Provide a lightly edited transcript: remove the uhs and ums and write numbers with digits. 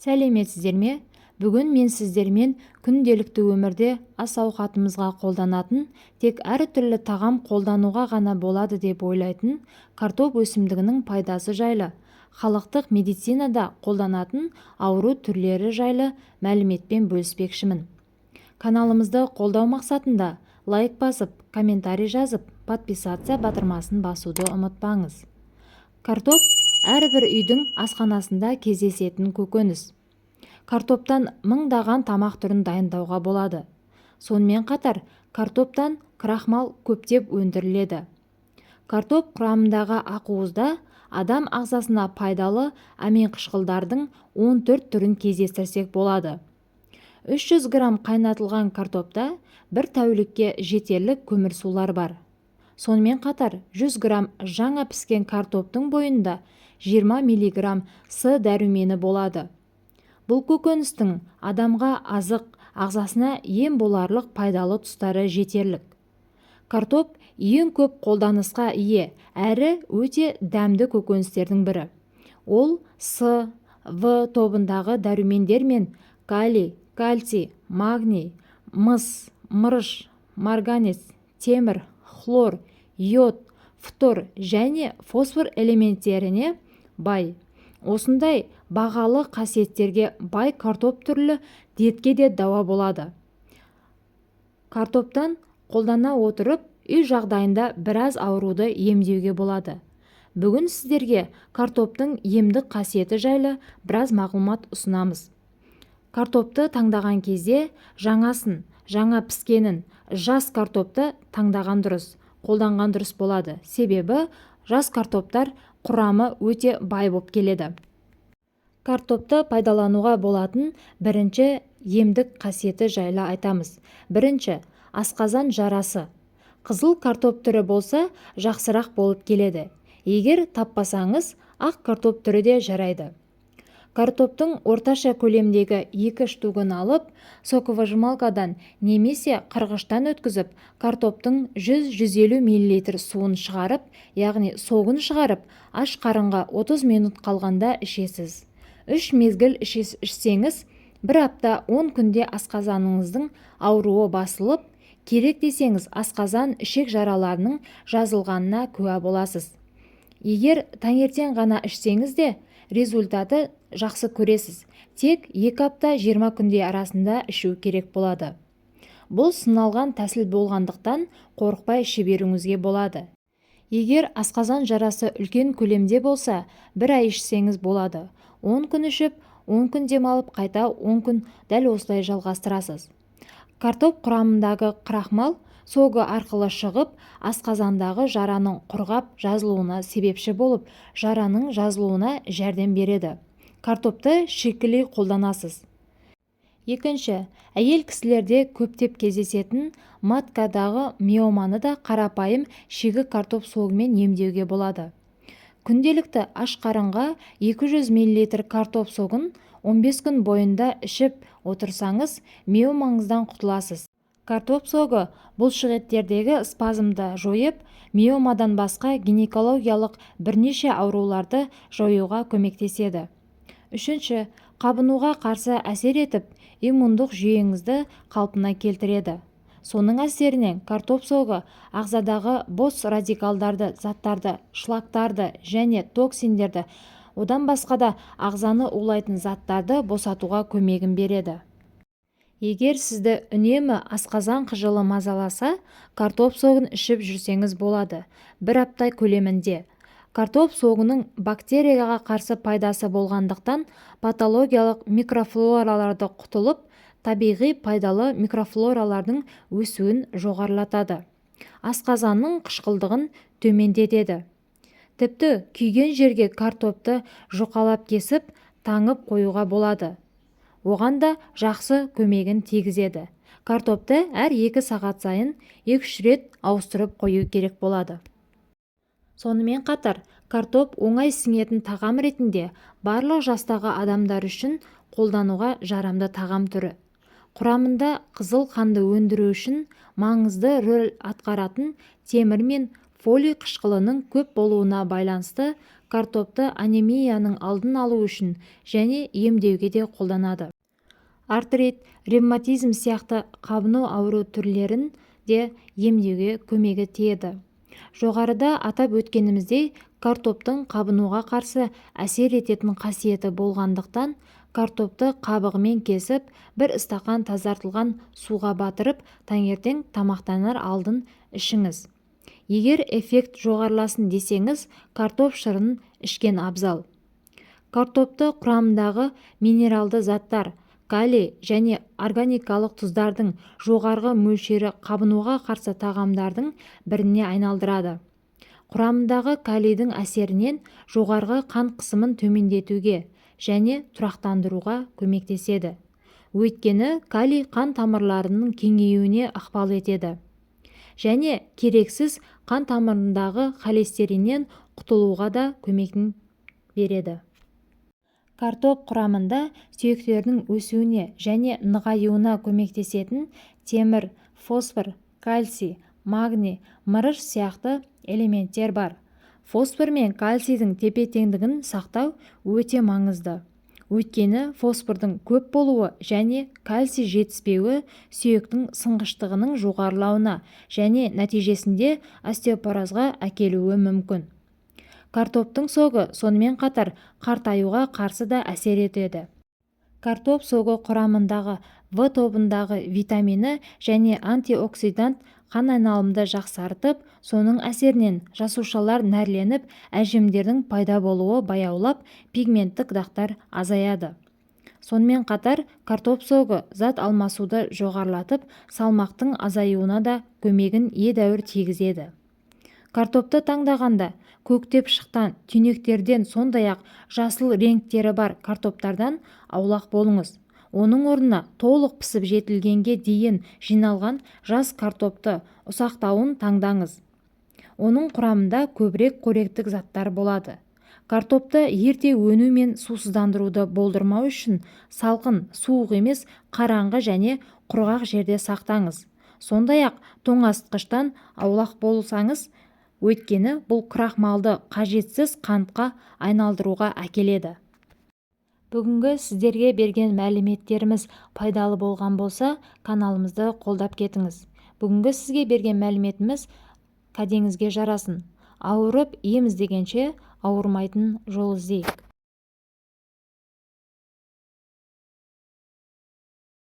Сәлеметсіздер ме? Бүгін мен сіздермен күнделікті өмірде ас-ауқатымызға қолданатын, тек әртүрлі тағам қолдануға ғана болады деп ойлайтын картоп өсімдігінің пайдасы жайлы, халықтық медицинада қолданатын ауру түрлері жайлы мәліметпен бөліспекшімін. Каналымызды қолдау мақсатында лайк басып, комментарий жазып, подписаться батырмасын басуды ұмытпаңыз. Картоп – әрбір үйдің асханасында кездесетін көкөніс. Картоптан мыңдаған тамақ түрін дайындауға болады. Сонымен қатар картоптан крахмал көптеп өндіріледі. Картоп құрамындағы ақуызда адам ағзасына пайдалы аминқышқылдардың 14 түрін кездестірсек болады. 300 грамм қайнатылған картопта бір тәулікке жетерлік көмірсулар бар. Сонымен қатар 100 грамм жаңа піскен картоптың бойында 20 миллиграмм С дәрумені болады. Бұл көкөністің адамға азық, ағзасына ем боларлық пайдалы тұстары жетерлік. Картоп – ең көп қолданысқа ие әрі өте дәмді көкөністердің бірі. Ол С, В тобындағы дәрумендер мен калий, кальций, магний, мыс, мырыш, марганец, темір, хлор, йод, фтор және фосфор элементтеріне бай. Осындай бағалы қасиеттерге бай картоп түрлі дертке де дауа болады. Картоптан қолдана отырып, үй жағдайында біраз ауруды емдеуге болады. Бүгін сіздерге картоптың емдік қасиеті жайлы біраз мағлұмат ұсынамыз. Картопты таңдаған кезде жаңасын, жаңа піскенін, жас картопты таңдаған дұрыс, қолданған дұрыс болады. Себебі жас картоптар құрамы өте бай болып келеді. Картопты пайдалануға болатын бірінші емдік қасиеті жайлы айтамыз. Бірінші – асқазан жарасы. Қызыл картоп түрі болса, жақсырақ болып келеді. Егер таппасаңыз, ақ картоп түрі де жарайды. Картоптың орташа көлемдегі екі штугін алып, соковыжималкадан немесе қырғыштан өткізіп, картоптың 100-150 мл суын шығарып, яғни согын шығарып, аш қарынға 30 минут қалғанда ішесіз. Үш мезгіл ішсеңіз, бір апта 10 күнде асқазаныңыздың ауруы басылып, керек десеңіз, асқазан, ішек жараларының жазылғанына куә боласыз. Егер таңертең ғана ішсеңіз де, результаты жақсы көресіз. Тек 2 апта 20 күндей арасында ішу керек болады. Бұл сыналған тәсіл болғандықтан, қорықпай іше беруіңізге болады. Егер асқазан жарасы үлкен көлемде болса, бір ай ішсеңіз болады. 10 күн ішіп, 10 күн демалып, қайта 10 күн, дәл осылай жалғастырасыз. Картоп құрамындағы крахмал согы арқылы шығып, асқазандағы жараның құрғап жазылуына себепші болып, жараның жазылуына жәрдем береді. Картопты шикілей қолданасыз. Екінші, әйел кісілерде көптеп кездесетін маткадағы миоманы да қарапайым шикі картоп согымен емдеуге болады. Күнделікті аш қарынға 200 мл картоп согын 15 күн бойында ішіп отырсаңыз, миомаңыздан құтыласыз. Картоп согы бұлшықеттердегі спазмды жойып, миомадан басқа гинекологиялық бірнеше ауруларды жоюға көмектеседі. Үшінші, қабынуға қарсы әсер етіп, иммундық жүйеңізді қалпына келтіреді. Соның әсерінен картоп согы ағзадағы бос радикалдарды, заттарды, шлактарды және токсиндерді, одан басқа да ағзаны улайтын заттарды босатуға көмегін береді. Егер сізді үнемі асқазан қыжылы мазаласа, картоп согын ішіп жүрсеңіз болады бір апта көлемінде. Картоп согының бактерияға қарсы пайдасы болғандықтан, патологиялық микрофлораларды құтылып, табиғи пайдалы микрофлоралардың өсуін жоғарылатады, асқазанның қышқылдығын төмендетеді. Тіпті күйген жерге картопты жұқалап кесіп, таңып қоюға болады, оған да жақсы көмегін тигізеді. Картопты әр 2 сағат сайын 2-3 рет ауыстырып қою керек болады. Сонымен қатар картоп оңай сіңетін тағам ретінде барлық жастағы адамдар үшін қолдануға жарамды тағам түрі. Құрамында қызыл қанды өндіру үшін маңызды рөл атқаратын темір мен фолий қышқылының көп болуына байланысты Картопты анемияның алдын алу үшін және емдеуге де қолданады. Артрит, ревматизм сияқты қабыну ауру түрлерін де емдеуге көмегі тиеді. Жоғарыда атап өткеніміздей, картоптың қабынуға қарсы әсер ететін қасиеті болғандықтан, картопты қабығымен кесіп, бір стақан тазартылған суға батырып, таңертең тамақтанар алдын ішіңіз. Егер эффект жоғарыласын десеңіз, картоп шырынын ішкен абзал. Картопты құрамындағы минералды заттар, калий және органикалық тұздардың жоғарғы мөлшері қабынуға қарсы тағамдардың біріне айналдырады. Құрамындағы калийдің әсерінен жоғарғы қан қысымын төмендетуге және тұрақтандыруға көмектеседі. Өйткені калий қан тамырларының кеңеюіне ықпал етеді және керексіз қан тамырындағы холестериннен құтылуға да көмегін береді. Картоп құрамында сүйектердің өсуіне және нығаюына көмектесетін темір, фосфор, кальций, магний, мырыш сияқты элементтер бар. Фосфор мен кальцийдің тепе-теңдігін сақтау өте маңызды. Өйткені фосфордың көп болуы және кальций жетіспеуі сүйектің сынғыштығының жоғарылауына және нәтижесінде остеопорозға әкелуі мүмкін. Картоптың согы сонымен қатар қартаюға қарсы да әсер етеді. Картоп согы құрамындағы В тобындағы витамині және антиоксидант қан айналымды жақсартып, соның әсерінен жасушалар нәрленіп, әжімдердің пайда болуы баяулап, пигменттік дақтар азаяды. Сонымен қатар картоп согы зат алмасуды жоғарылатып, салмақтың азаюына да көмегін едәуір тигізеді. Картопты таңдағанда көктеп шыққан түйнектерден, сондай-ақ жасыл реңктері бар картоптардан аулақ болыңыз. Оның орнына толық пісіп жетілгенге дейін жиналған жас картопты ұсақтауын таңдаңыз. Оның құрамында көбірек қоректік заттар болады. Картопты ерте өну мен сусыздандыруды болдырмау үшін салқын, суық емес, қараңғы және құрғақ жерде сақтаңыз. Сондай-ақ тоңазытқыштан аулақ болсаңыз, өйткені бұл крахмалды қажетсіз қантқа айналдыруға әкеледі. Бүгінгі сіздерге берген мәліметтеріміз пайдалы болған болса, каналымызды қолдап кетіңіз. Бүгінгі сізге берген мәліметіміз кәдеңізге жарасын. Ауырып ем іздегенше, ауырмайтын жол іздейік.